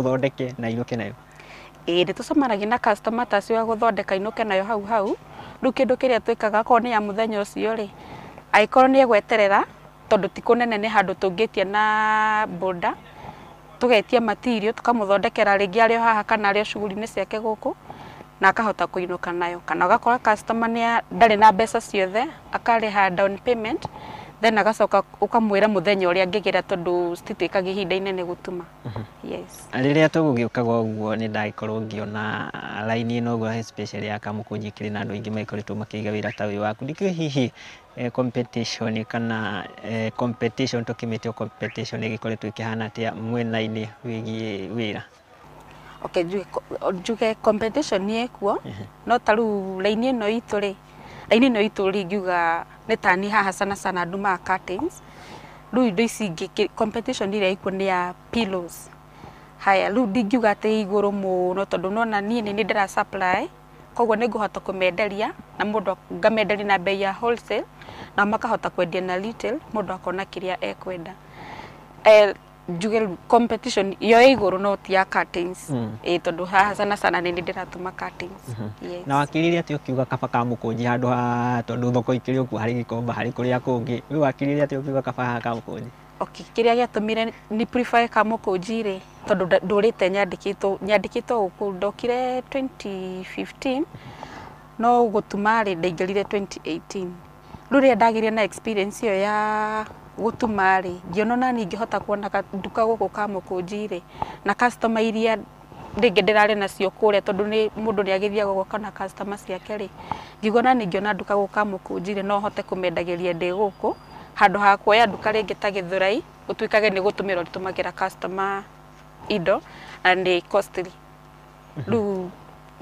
Ũthondeke na inũke nayo? Ĩĩ, nĩ tũcemanagia na customer ta acio a gũthondeka inũke nayo hau hau. Rĩu kĩndũ kĩrĩa twĩkaga, akorwo nĩ ya mũthenya ũcio rĩ, angĩkorwo nĩ egweterera, tondũ ti kũnene, nĩ handũ tũngĩtia na boda, tũgetia material, tũkamũthondekera rĩngĩ arĩ o haha kana arĩ o shughuli-inĩ ciake gũkũ, na akahota kũinũka nayo. Kana ũgakora customer nĩ ndarĩ na mbeca ciothe, akarĩha down payment, then agacoka ũkamwĩra mũthenya ũrĩa angĩgĩra, tondũ citituĩkaga ihinda inene gũtuma. Yes. Rĩrĩa tũgũgĩũkaga ũguo, nĩ ndagĩkorwo ngĩona raini ĩno ũguo, especially ya Kamũkũnji, ĩkĩrĩ na andũ aingĩ magĩkoretwo makĩiga wĩra ta ũyũ waku. Ndikĩũĩ hihi competition kana competition, tũkĩmĩte o competition, ĩgĩkoretwo ĩkĩhana atĩa mwena-inĩ wĩgiĩ wĩra? Okay, njuge competition nĩ ĩkuo, no ta rĩu raini ĩno itũ rĩ, raini ĩno itũ rĩ, ingiuga nĩ tani haha sana sana ndumaga curtains. Rĩu indo ici ingĩ, competition ĩrĩa ĩkuo nĩ ya pillows. Haya, rĩu ndingiuga atĩ igũrũ mũno, tondũ nona niĩ nĩ niĩ ndĩra supply, koguo nĩ ngũhota kũmenderia na mũndũ ngamenderia na bei ya wholesale, na makahota kwendia na retail, mũndũ akona kĩrĩa ekwenda. Njuge rĩu competition yo ĩ igũrũ, no ti ya curtains. Ĩ, tondũ haha sana sana nĩ niĩ ndĩratuma curtains. Yes. Na wakiririe atĩa ũkiuga kaba Kamũkũnji handũ ha, tondũ thoko ikĩrĩ o kuo, harĩ Gĩkomba, harĩ kũrĩa kũngĩ, we wakiririe atĩa ũkiuga kaba haha Kamũkũnji? Okay, kĩrĩa gĩatũmire ni prefer Kamũkũnji rĩ, tondũ ndũrĩte nyandĩkĩtwo gũkũ. Ndokire 2015, no gũtuma rĩ, ndaingĩrire 2018. Rĩu rĩrĩa ndagĩire na experience ĩyo ya gũtuma rĩ, ngĩona ona niĩ ingĩhota kuona nduka gũkũ Kamũkũnji rĩ, na customer iria rĩngĩ ndĩrarĩ nacio kũrĩa, tondũ nĩ mũndũ nĩ agĩthiaga gũka na customer ciake rĩ, ngiuga ona niĩ ingĩona nduka gũkũ Kamũkũnji rĩ, no hote kũmendagĩria ndĩ gũkũ, handũ ha kuoya nduka rĩngĩ ta Gĩthũrai, gũtuĩkage nĩ gũtũmĩra ũrĩtũmagĩra customer indo na nĩ costly. Rĩu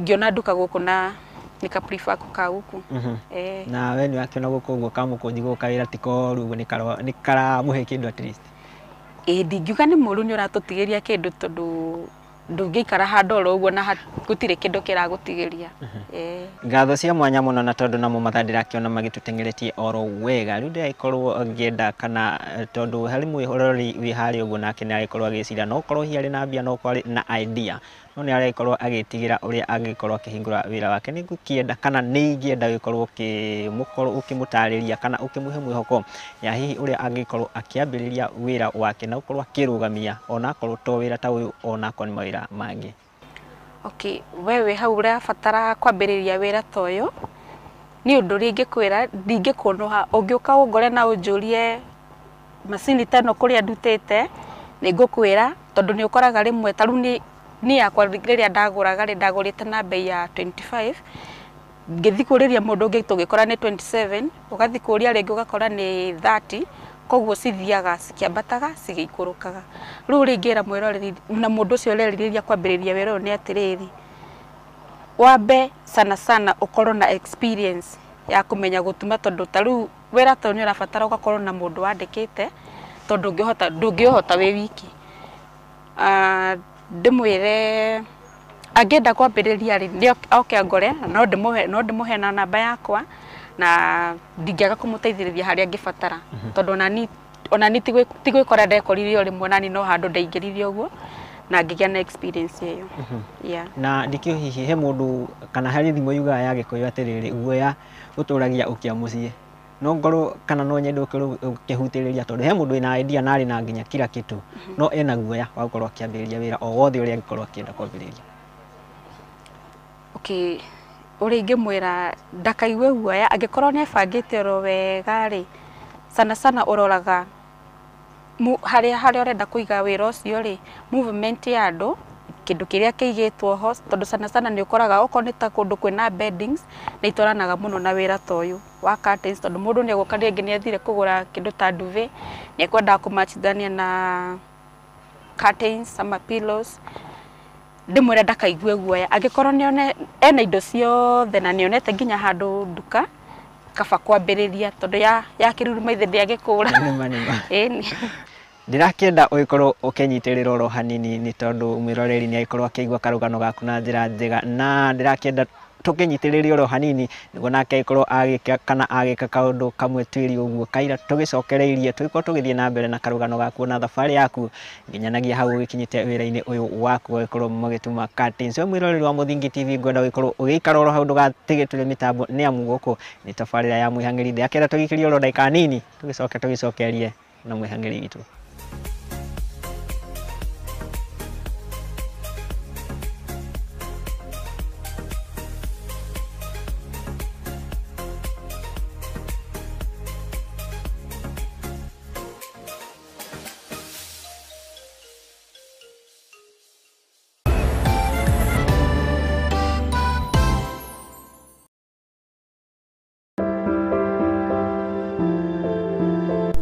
ngĩona nduka gũkũ na nika prefer gũka gũkũ. Eh. Na we nĩ wakĩona gũkũ ũguo Kamũkũnji gũkũ kawĩra ti koru ũguo, nĩ karamũhe kĩndũ at least? Ĩĩ, ndingiuga nĩ mũru, nĩ ũratũtigĩria kĩndũ, tondũ ndũngĩikara handũ oro ũguo na gũtirĩ kĩndũ kĩragũtigĩria. Eh. Ngatho cia mwanya mũno, na tondũ namo mathaa ndĩrakĩona magĩtũteng'eretie oro wega, rĩu ndĩragĩkorwo ngĩenda kana tondũ harĩ mwĩroreri wĩ harĩa ũguo, nake nĩ aragĩkorwo agĩciria no korwo hihi arĩ na mbia, no korwo arĩ na idea, no nĩ aragĩkorwo agĩtigĩra ũrĩa angĩkorwo akĩhingũra wĩra wake. Nĩ ngũkĩenda kana nĩ ingĩenda gũkorwo ũkĩmũkorwo ũkĩmũtarĩria kana ũkĩmũhe mwĩhoko ya hihi ũrĩa angĩkorwo akĩambĩrĩria wĩra wake na gũkorwo akĩrũgamia, ona akorwo to wĩra ta ũyũ, ona akorwo nĩ mawĩra mangĩ. Okay, we wĩ hau ũrabatara kwambĩrĩria wĩra ta ũyũ, niĩ ũndũ ũrĩa ingĩkwĩra, ndingĩkũnũha. Ũngĩũka ũngore na ũnjũrie macini ta ĩno kũrĩa ndutĩte, nĩ ngũkwĩra, tondũ nĩ ũkoraga rĩmwe ta rĩu niĩ yakwa rĩrĩa ndagũraga rĩ, ndagũrĩte na bei ya 25, ngĩthiĩ kũrĩria mũndũ ũngĩ tũgĩkora nĩ 27, ũgathiĩ kũria rĩngĩ ũgakora nĩ 30. Koguo cithiaga cikĩambataga cigĩikũrũkaga. Rĩu ũrĩa ingĩra mwĩroreri na mũndũ ũcio ũrerirĩria kwambĩrĩria wĩra ũyũ nĩ atĩrĩrĩ, wambe sana sana ũkorwo na experience ya kũmenya gũtuma, tondũ ta rĩu wĩra ta ũyũ nĩ ũrabatara ũgakorwo na mũndũ wandĩkĩte, tondũ ndũngĩũhota wĩ wiki. Ndĩmwĩre angĩenda kwambĩrĩria rĩ, nĩ oke angore, no ndĩmũhe na namba yakwa, na ndingĩaga kũmũteithĩrĩria harĩa angĩbatara, tondũ onani ti gwĩkora ndekorire o rĩmwe, onani no handũ ndaingĩrire ũguo na ngĩgĩa na experience ĩyo. Yeah. Na ndikĩũĩ hihi he mũndũ kana harĩ thimo yugaga ya Gĩkũyũ atĩrĩrĩ, guoya ũtũragia ũkĩa mũciĩ. No ngorwo kana no nyende ũkorwo ũkĩhutĩrĩria, tondũ he mũndũ wĩna idea na arĩ na nginya kila kitu, no ena guoya wa gũkorwo akĩambĩrĩria wĩra o wothe ũrĩa angĩkorwo akĩenda kwambĩrĩria. Okay, ũrĩa ingĩmwĩra, ndakaigue guoya angĩkorwo nĩ ebangĩte oro wega rĩ. Sana sana ũroraga harĩa ũrenda kũiga wĩra ũcio rĩ, movement ya andũ, kĩndũ kĩrĩa kĩigĩtwo ho, tondũ sana sana nĩ ũkoraga okorwo nĩ ta kũndũ kwĩna beddings, nĩ itwaranaga mũno na wĩra ta ũyũ wa curtains, tondũ mũndũ nĩ egũka rĩngĩ nĩ athire kũgũra kĩndũ ta duvet, nĩ ekwendaga kũmachithania na curtains ama pillows. Ndĩmwĩre ndakaigue guoya, angĩkorwo nĩone ena indo ciothe na nĩonete nginya handũ nduka, kaba kwambĩrĩria, tondũ ya kĩruruma ithe ndĩagĩkũra. Nĩma nĩma. Ĩni. Ndĩrakĩenda ũgĩkorwo ũkĩnyitĩrĩra oro hanini, nĩ tondũ mwĩroreri nĩ agĩkorwo akĩigua karũgano gaku na njĩra njega, na ndĩrakĩenda tũkĩnyitĩrĩrie oro hanini nĩguo nake agĩkorwo agĩka kana agĩka kaũndũ kamwe twĩri ũguo kaira tũgĩcokereirie tũgĩkorwo tũgĩthiĩ na mbere na karũgano gaku na thabarĩ yaku nginyanagia hau ũgĩkinyĩte wĩra-inĩ ũyũ waku ũgĩkorwo magĩtuma curtains. We mwĩroreri wa Mũthingi TV ngwenda ũgĩkorwo ũgĩikara oro hau ndũgatige tũrĩ mĩtambo nĩ amu gũkũ nĩ tabarĩra ya mwĩhang'ĩri ndĩrakĩenda tũgĩikĩrie oro ndagĩka nini tũgĩcoke tũgĩcokerie na mwĩhang'ĩri witũ.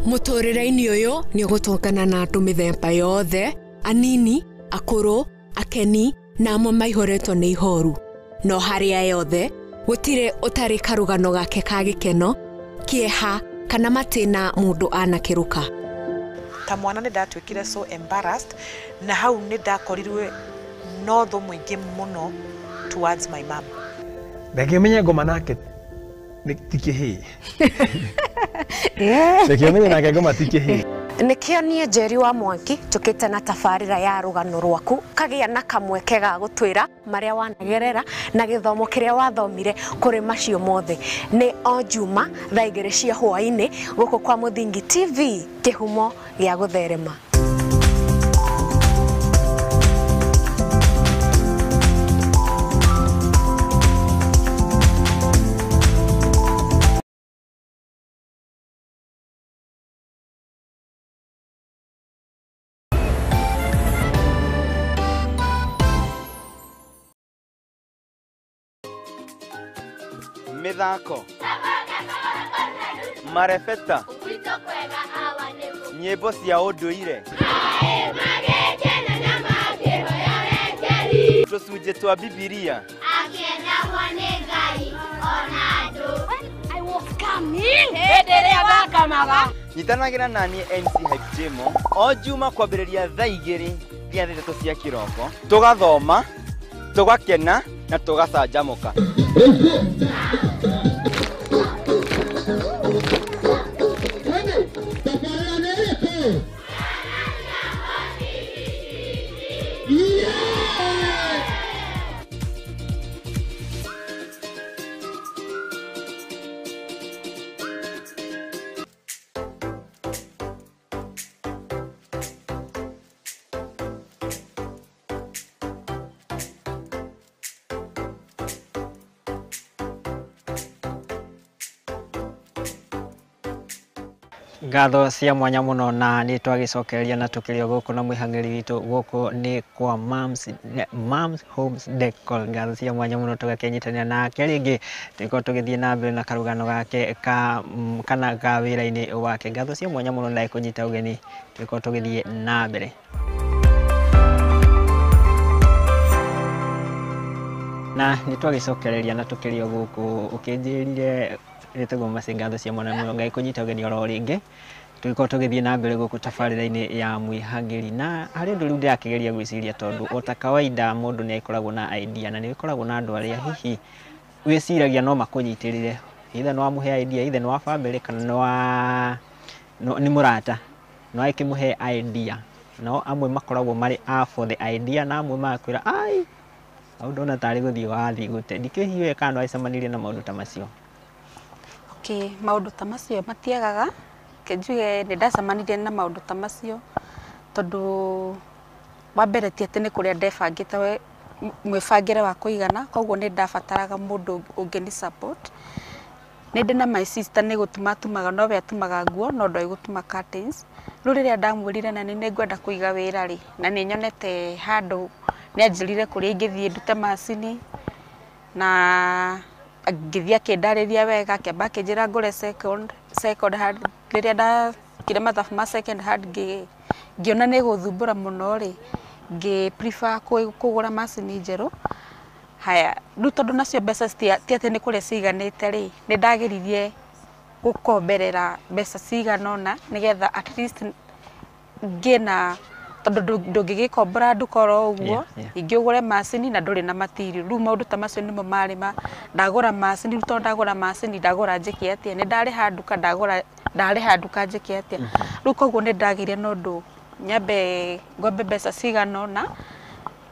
Mũtũrĩre-inĩ ũyũ nĩ ũgũtũngana na andũ mĩthemba yothe, anini, akũrũ, akeni na amwe maihũrĩtwo nĩ ihoru. No harĩa yothe gũtirĩ ũtarĩ karũgano gake ka gĩkeno, kĩeha kana matĩna mũndũ anakĩrũka. Ta mwana nĩ ndatuĩkire so embarrassed na hau nĩ ndakorirwe no thũ mũingĩ mũno towards my mom. Reke menye ngoma nake ti kĩhĩĩ. Reke menye nake ngoma ti kĩhĩĩ. Nĩkĩo niĩ Njeri wa Mwangi njũkĩte na tabarĩra ya rũgano rwaku kagĩa na kamweke ga gũtwĩra marĩa wanagerera na gĩthomo kĩrĩa wathomire kũrĩ macio mothe. Nĩ o Juma thaa 2 cia hwaĩ-inĩ gũkũ kwa Mũthingi TV, kĩhumo gĩa gũtherema. Mithako marebeta nyĩmbo cia ũndũire tũcunjĩ twa Bibilia. Nyitanagĩra naniĩ MC Hype Jemo o Juma kwambĩrĩria thaa 2 nginya thaa 3 cia kĩroko, tũgathoma, tũgakena na tũgacanjamũka. Ngatho cia mwanya muno na nĩ twagĩcokereria na tũkĩrĩ gũkũ na mwĩhang'ĩri witũ gũkũ nĩ kwa Mams Homes Decor. Ngatho cia mwanya muno tũgakĩnyitanĩra nake rĩngĩ tũgĩkorwo tũgĩthiĩ na mbere na karũgano gake ka kana ga wĩra-inĩ wake. Ngatho cia mwanya muno na kũnyita ũgeni tũgĩkorwo tũgĩthiĩ na mbere. Na nĩ twagĩcokereria na tũkĩrĩ gũkũ ũkĩnjĩrire rĩtagwo Mercy, ngatho cia mwanya muno Ngai kũnyita ũgeni oro rĩngĩ tũgĩkorwo tũgĩthiĩ na mbere gũkũ tabarĩra-inĩ ya mwĩhang'ĩri. Na harĩ ũndũ rĩu ndĩrakĩgeria gwĩciria tondũ o ta kawaida mũndũ nĩ akoragwo na idea na nĩ gũkoragwo na andũ arĩa hihi wĩciragia no makũnyitĩrĩre, either nĩ wamũhe idea, either nĩ wa family kana nĩ mũrata no akĩmũhe idea. No amwe makoragwo marĩ a for the idea na amwe magakwĩra ai hau ndona tarĩ gũthiĩ wathiĩ gũte. Ndikĩũĩ hihi we kana nĩwacemanirie na maũndũ ta macio? Okay, maũndũ ta macio matiagaga. Reke njuge nĩ ndacemanirie na maũndũ ta macio tondũ wa mbere ti atĩ nĩ kũrĩa ndebangĩte mwĩbangĩre wa kũigana, koguo nĩ ndabataraga mũndũ ũngĩni support. Nĩ ndĩ na my sister nĩ gũtuma atumaga, nowe atumaga nguo no ndoĩ gũtuma curtains. Rĩu rĩrĩa ndamwĩrire na nĩ ngwenda kũiga wĩra rĩ, na nĩ nyonete handũ nĩ anjĩrire kũrĩa ingĩthiĩ ndute macini na ngĩthiĩ akĩndarĩria wega, akĩamba akĩnjĩra ngũre second hand. Rĩrĩa ndakire mathabu ma second hand ngĩona nĩ gũthumbũra mũno rĩ, ngĩ prefer kũgũra macini njerũ. Haya, rĩu tondũ nacio mbeca ti atĩ nĩ kũrĩa ciiganĩte rĩ, nĩ ndageririe gũkomberera mbeca cigana ũna nĩgetha at least ngĩe na Tondũ ndũngĩgĩkombora nduka oro ũguo, ingĩ ũgũre macini na ndũrĩ na material. Rĩu maũndũ ta macio nĩmo marĩ ma ndagũra macini, rĩu tondũ ndagũra macini ndagũra njĩke atĩa, nĩ ndarĩha nduka, ndagũra ndarĩha nduka njĩke atĩa. Rĩu koguo nĩ ndagĩire na ũndũ nyambe ngombe mbeca cigana ũna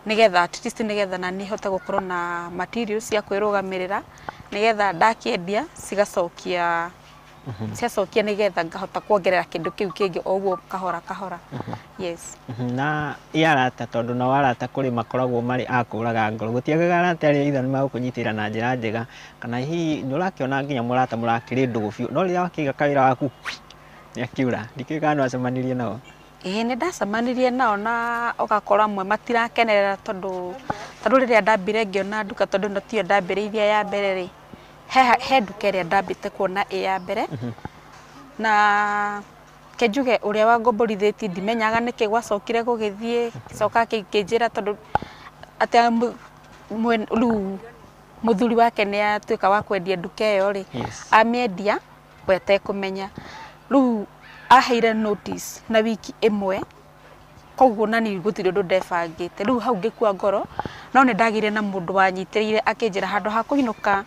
nĩgetha at least nĩgetha naniĩ hote gũkorwo na materials cia kwĩrũgamĩrĩra, nĩgetha ndakĩendia cigacokia, ciacokia nĩgetha ngahota kuongerera kĩndũ kĩu kĩngĩ o ũguo kahora kahora. Yes. Na ĩ arata, tondũ nao arata kũrĩ makoragwo marĩ a kũraga ngoro, gũtiagaga arata arĩa either nĩ magũkũnyitĩrĩra na njĩra njega kana hihi nĩ ũrakĩona nginya mũrata mũrakĩrĩ ndũgũ biũ, no rĩrĩa wakĩiga kawĩra waku nĩ akĩũra. Ndikĩũĩ kana nĩ wacemanirie nao. Ĩĩ, nĩ ndacemanirie nao na ũgakora amwe matirakenerera, tondũ tarĩu rĩrĩa ndambire ngĩona nduka, tondũ ĩno tiyo ndambĩrĩirie ya mbere rĩ, he nduka ĩrĩa ndambĩte kuona ĩ ya mbere, na ke njuge ũrĩa wangomborithĩtie ndimenyaga nĩkĩ gwacokire gũgĩthiĩ, gĩcoka kĩnjĩra tondũ atĩ rĩu mũthuri wake nĩ atuĩka wa kwendia nduka ĩyo rĩ, amĩendia we atekũmenya. Rĩu aheire notice na wiki ĩmwe, koguo nani gũtirĩ ũndũ ndebangĩte. Rĩu hau ngĩkua ngoro, no nĩ ndagĩire na mũndũ wanyitĩrĩire akĩnjĩra handũ ha kũinũka,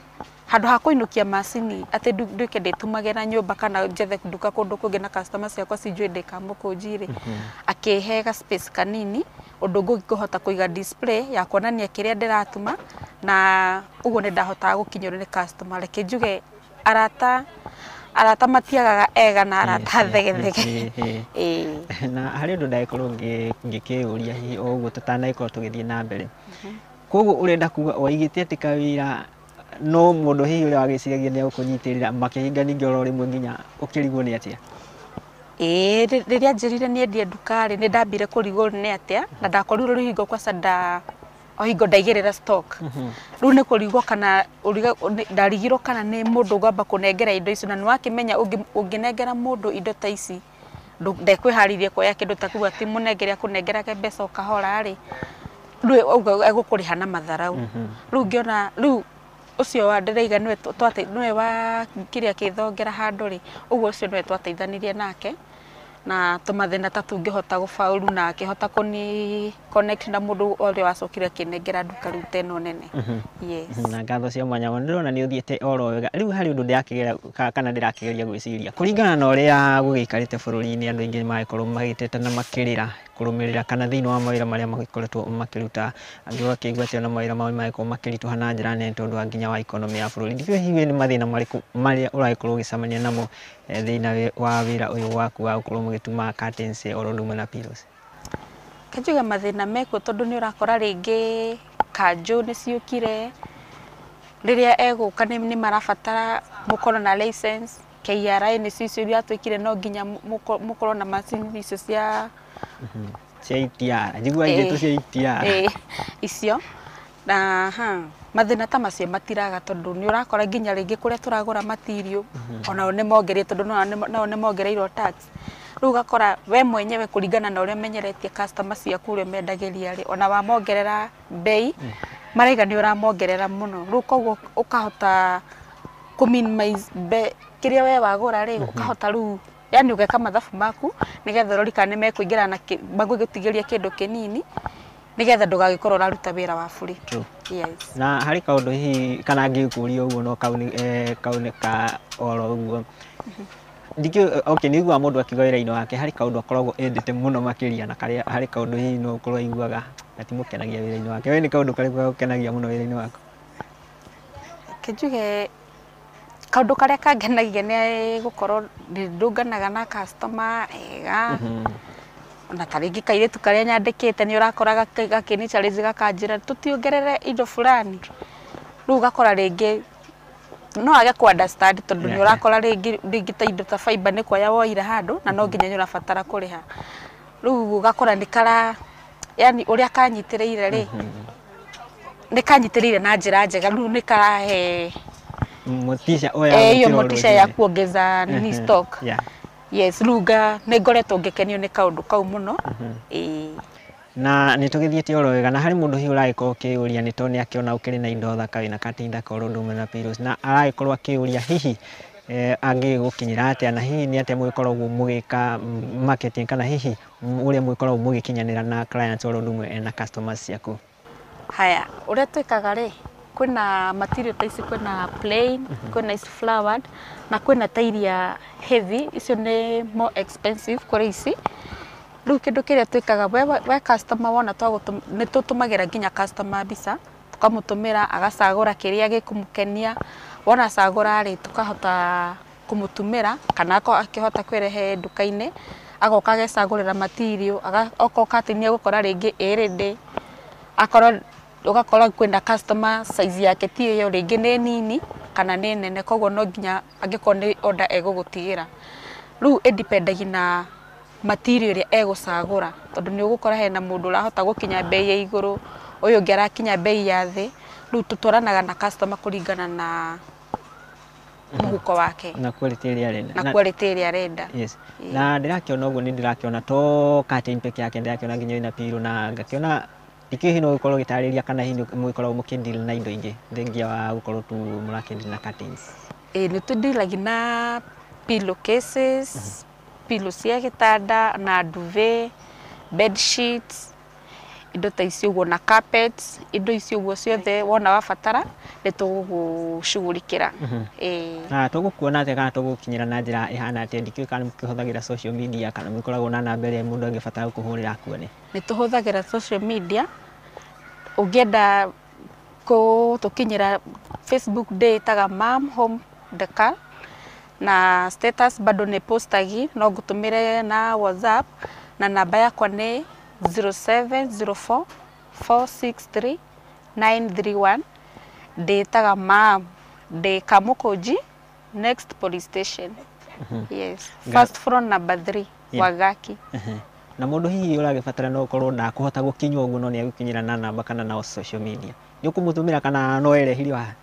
handũ ha kũinũkia macini atĩ nduĩke ndĩtumagĩra nyũmba kana njethe nduka kũndũ kũngĩ na customer ciakwa cinjũĩ ndĩ kamũkũnji rĩ, akĩhe ga space kanini ũndũ ngũhota kũiga display ya kuonania kĩrĩa ndĩratuma, na ũguo nĩ ndahotaga gũkinyĩrwo nĩ customer. Reke njuge arata matiagaga ega na arata thegethege. Ĩĩ. Na harĩ ũndũ ndagĩkorwo ngĩkĩũria hihi o ũguo tũtanagĩkorwo tũgĩthiĩ na mbere. Koguo ũrenda kuga waigĩte atĩ kawĩra no mũndũ hihi ũrĩa wagĩciragia nĩ egũkũnyitĩrĩra makĩhinga ningĩ oro rĩmwe nginya ũkĩrigwo nĩ atĩa? Ĩĩ, rĩrĩa njĩrire nĩendie nduka rĩ, nĩ ndambire kũrigwo nĩ atĩa, na ndakorirwo rĩu hingo kwaca nda o hingo ndaigĩrĩra stock. Rĩu nĩ kũrigwo kana ndarigirwo kana nĩ mũndũ ngwamba kũnengera indo icio, na nĩ wakĩmenya ũngĩnengera mũndũ indo ta ici ndekwĩharĩirie kuoya kĩndũ ta kĩu, atĩ mũnengere akũnengerage mbeca o kahora rĩ, rĩu ũguo egũkũrĩha na matharau. Rĩu ngĩona rĩu ũcio wa ndĩraiga nĩwe nĩwe wa kĩrĩa kĩthongera handũ rĩ, ũguo ũcio nĩwe twateithanirie nake na tũmathĩna ta tungĩhota gũbaũru, na akĩhota kũni connect na mũndũ ũrĩa wacokire akĩnengera nduka rĩu ta ĩno nene. Yes. Na ngatho cia mwanya mũno, ndĩrona nĩ ũthiĩte oro wega. Rĩu harĩ ũndũ ndĩrakĩgera kana ndĩrakĩgeria gwĩciria kũringana na ũrĩa gũgĩikarĩte bũrũri-inĩ, andũ aingĩ magĩkorwo magĩteta na makĩrĩra kũrũmĩrĩra kana thĩinĩ wa mawĩra marĩa magĩkoretwo makĩruta, angĩ ũgakĩigua atĩ ona mawĩra mao nĩmagĩkorwo makĩritũha na njĩra nene tondũ wa nginya wa economy ya bũrũri. Ndikĩũĩ hihi nĩ mathĩna marĩkũ marĩa ũragĩkorwo ũgĩcemania namo thĩinĩ wa wĩra ũyũ waku wa gũkorwo mũgĩtuma curtains oro ũndũ ũmwe na pillows? Kanjuga mathĩna mekuo, tondũ nĩ ũrakora rĩngĩ kanjũ nĩ ciũkire, rĩrĩa egũka nĩ marabatara mũkorwo na license, KRA nĩ icio iratuĩkire no nginya mũkorwo na macini icio cia cia ETR, njiguaga igĩtwo cia ETR. Ĩĩ, icio na ha mathĩna ta macio matiraga, tondũ nĩ ũrakora nginya rĩngĩ kũrĩa tũragũra material onao nĩ mongereire, tondũ nao nĩ mongereirwo tax. Rĩu ũgakora we mwenyewe kũringana na ũrĩa ũmenyeretie customer ciaku ũrĩa ũmendagĩria rĩ, ona wamongerera bei maraiga nĩ ũramongerera mũno. Rĩu koguo ũkahota kũ minimize kĩrĩa we wagũra rĩ, ũkahota rĩu yani ũgeka mathabu maku nĩgetha ũrori kana nĩ mekũingĩra na magũgĩtigĩria kĩndũ kĩnini nĩgetha ndũgagĩkorwo ũraruta wĩra wa bure. True. Yes. Na harĩ kaũndũ hihi kana ngĩkũria ũguo no kau nĩ ka oro ũguo. Ndikĩũĩ, okay, nĩ ũiguaga mũndũ akiuga wĩra-inĩ wake harĩ kaũndũ akoragwo endete mũno makĩria, na karĩa harĩ kaũndũ hihi no ũkorwo aiguaga gatimũkenagia wĩra-inĩ wake. We nĩ kaũndũ karĩkũ gagũkenagia mũno wĩra-inĩ waku? Reke njuge kaũndũ karĩa kangenagia nĩ gũkorwo ndũnganaga na customer ega, ona ta rĩngĩ kairĩtu karĩa nyandĩkĩte nĩ ũrakora gakĩni challenge gakanjĩra tũtiongerere indo fulani, rĩu ũgakora rĩngĩ no age ku understand, tondũ nĩ ũrakora rĩngĩ ta indo ta fiber nĩ kuoya woire handũ na no nginya nĩ ũrabatara kũrĩha. Rĩu ũgakora nĩ kara yani ũrĩa kanyitĩrĩire rĩ, nĩ kanyitĩrĩire na njĩra njega, rĩu nĩ karahe motisha oya hiyo motisha ya kuongeza nini stock. Yes, rĩu nĩ ngoretwo ngĩkenio nĩ kaũndũ kau mũno. Ĩĩ. Na nĩ tũgĩthiĩte oro wega, na harĩ mũndũ hihi ũragĩkorwo ũkĩũria nĩ tondũ nĩ akĩona ũkĩrĩ na indo thaka, wĩna curtain thaka oro ũndũ ũmwe na pillows, na aragĩkorwo akĩũria hihi Angĩgũkinyĩra atĩa na hihi nĩ atĩa mũgĩkoragwo mũgĩka marketing kana hihi ũrĩa mũgĩkoragwo mũgĩkinyanĩra na clients oro ũndũ ũmwe na customers ciaku? Haya, ũrĩa twĩkaga rĩ, kwĩna material ta ici, kwĩna plain, kwĩna ici flowered na kwĩna ta iria heavy, icio nĩ more expensive kũrĩ ici. Rĩu kĩndũ kĩrĩa twĩkaga we customer wona nĩ tũtũmagĩra nginya customer mbica, tũkamũtũmĩra agacagũra kĩrĩa gĩkũmũkenia. Wona acagũra rĩ, tũkahota kũmũtumĩra kana akĩhota kwĩrehe nduka-inĩ, agoka agecagũrĩra material, okorwo curtain egũkora rĩngĩ ĩ ready, akorwo ũgakora kwĩna customer size yake ti ĩyo, rĩngĩ nĩ nini kana nĩ nene, koguo no nginya angĩkorwo nĩ order egũgũtigĩra. Rĩu ĩdipendagia na material ĩrĩa egũcagũra, tondũ nĩ ũgũkora hena mũndũ ũrahota gũkinya bei ya igũrũ, ũyũ ũngĩ arakinya bei ya thĩ. Rĩu tũtwaranaga na customer kũringana na mũhuko wake na quality ĩrĩa arenda na quality ĩrĩa arenda. Yes. Na ndĩrakĩona ũguo, nĩ ndĩrakĩona to curtain peke yake, ndĩrakĩona nginya ĩna pillow na ngakĩona ndikĩũĩ hihi no ũgĩkorwo ũgĩtarĩria kana hihi mũgĩkoragwo mũkĩdeal na indo ingĩ thengia wa gũkorwo tu mũrakĩdeal na curtains. Ĩĩ, nĩ tũdealagia na pillow cases, pillow cia gĩtanda na duvet, bed sheets, indo ta icio ũguo, na carpets, indo icio ũguo ciothe wona wabatara nĩ tũgũgũcugurikĩra. Ĩĩ. Na tũgũkuona atĩa kana tũgũkinyĩra na njĩra ĩhana atĩa? Ndikĩũĩ kana mũkĩhũthagĩra social media kana mũkoragwo na namba ĩrĩa mũndũ angĩbatara gũkũhũrĩra akuone. Nĩ tũhũthagĩra social media. Ũngĩenda gũtũkinyĩra Facebook ndĩĩtaga Mom Home Decor, na status bado nĩ postagi, no ngũtũmĩre na WhatsApp, na namba yakwa nĩ 0704 463 931. Ndĩĩtaga Mom, ndĩ Kamũkũnji next police station. Yes, first floor number 3 Wagaki. Na mũndũ hihi ũragĩbatara no ũkorwo ndakũhota gũkinywo ũguo, no nĩ agũkinyĩra na namba kana na social media, nĩ ũkũmũtũmĩra kana no erehirio haha?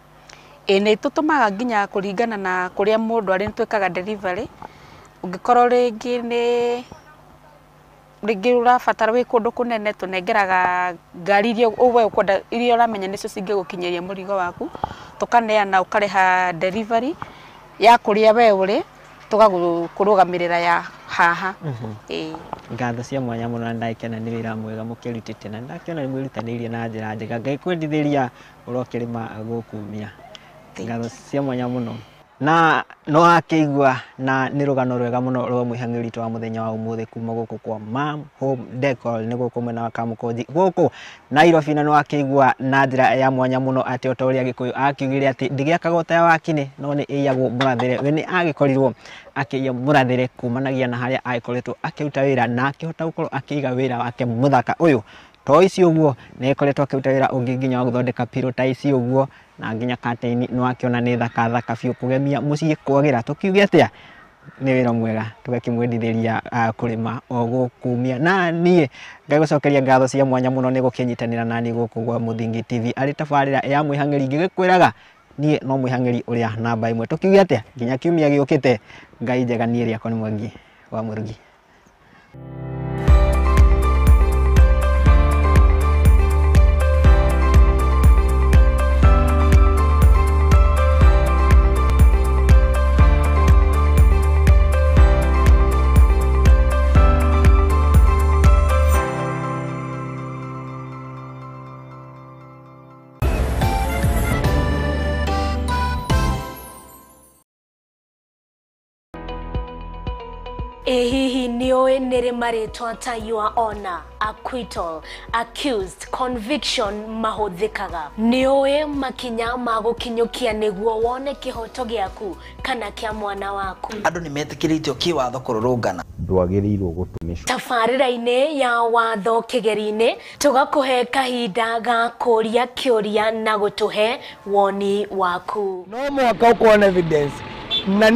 Ĩĩ, nĩ tũtũmaga nginya kũringana na kũrĩa mũndũ arĩ, nĩ twĩkaga delivery. Ũngĩkorwo rĩngĩ nĩ rĩngĩ ũrabatara wĩ kũndũ kũnene, tũnengeraga ngari iria we ũkwenda, iria ũramenya nĩcio cingĩgũkinyĩria mũrigo waku, tũkaneana ũkarĩha delivery ya kũrĩa we ũrĩ, tũgakũrũgamĩrĩra ya haha. Ĩĩ. Ngatho cia mwanya mũno, na ndakĩona nĩ wĩra mwega mũkĩrutĩte, na ndakĩona nĩ mwĩrutanĩirie na njĩra njega. Ngai kwendithĩria ũrokĩrĩma gũkumia. Ngatho cia mwanya mũno. Na no akĩigua na nĩ rũgano rwega mũno rwa mwĩhang'ĩri witũ wa mũthenya wa ũmũthĩ kuma gũkũ kwa Mom Home Decor, nĩ gũkũ mwena wa Kamũkũnji gũkũ Nairobi. Na no akĩigua na njĩra ya mwanya mũno atĩ o ta ũrĩa Gĩkũyũ akiugire atĩ ndĩgĩakagwo ta ya wakinĩ no nĩ ĩiyagwo mũrathĩre. We nĩ agĩkorirwo akĩiya mũrathĩre kumanagia na harĩa agĩkoretwo akĩruta wĩra, na akĩhota gũkorwo akĩiga wĩra wake mũthaka ũyũ. To ici ũguo nĩ ĩkoretwo akĩruta wĩra ũngĩ nginya wa gũthondeka pillow ta ici ũguo, na nginya curtain nĩ wakĩona nĩ thaka thaka biũ kũgemia mũciĩ kwagĩra. Tũkiuge atĩa, nĩ wĩra mwega tũgakĩmwendithĩria kũrĩma o gũkumia. Na niĩ ngagũcokeria ngatho cia mwanya mũno nĩ gũkĩnyitanĩra naniĩ gũkũ gwa Mũthingi TV arĩ tabarĩra ya mwĩhang'ĩri, ngĩgĩkwĩraga niĩ no mwĩhang'ĩri ũrĩa namba ĩmwe. Tũkiuge atĩa, nginya kiumia gĩũkĩte, Ngai njega. Niĩ rĩakwa nĩ Mwangi wa Mũrugi. Ĩ hihi nĩũĩ nĩrĩ marĩtwa ta your honor, acquittal, accused, conviction mahũthĩkaga? Nĩũĩ makinya ma gũkinyũkia nĩguo wone kĩhoto gĩaku kana kĩa mwana waku? Andũ nĩ metĩkĩrĩtio kĩwatho kũrũrũngana. Ndwagĩrĩirwo gũtũmĩcwo. Tabarĩra-inĩ ya watho kĩgeri-inĩ tũgakũhe kahinda ga kũria kĩũria na gũtũhe woni waku. No mũhaka ũkorwo na evidence na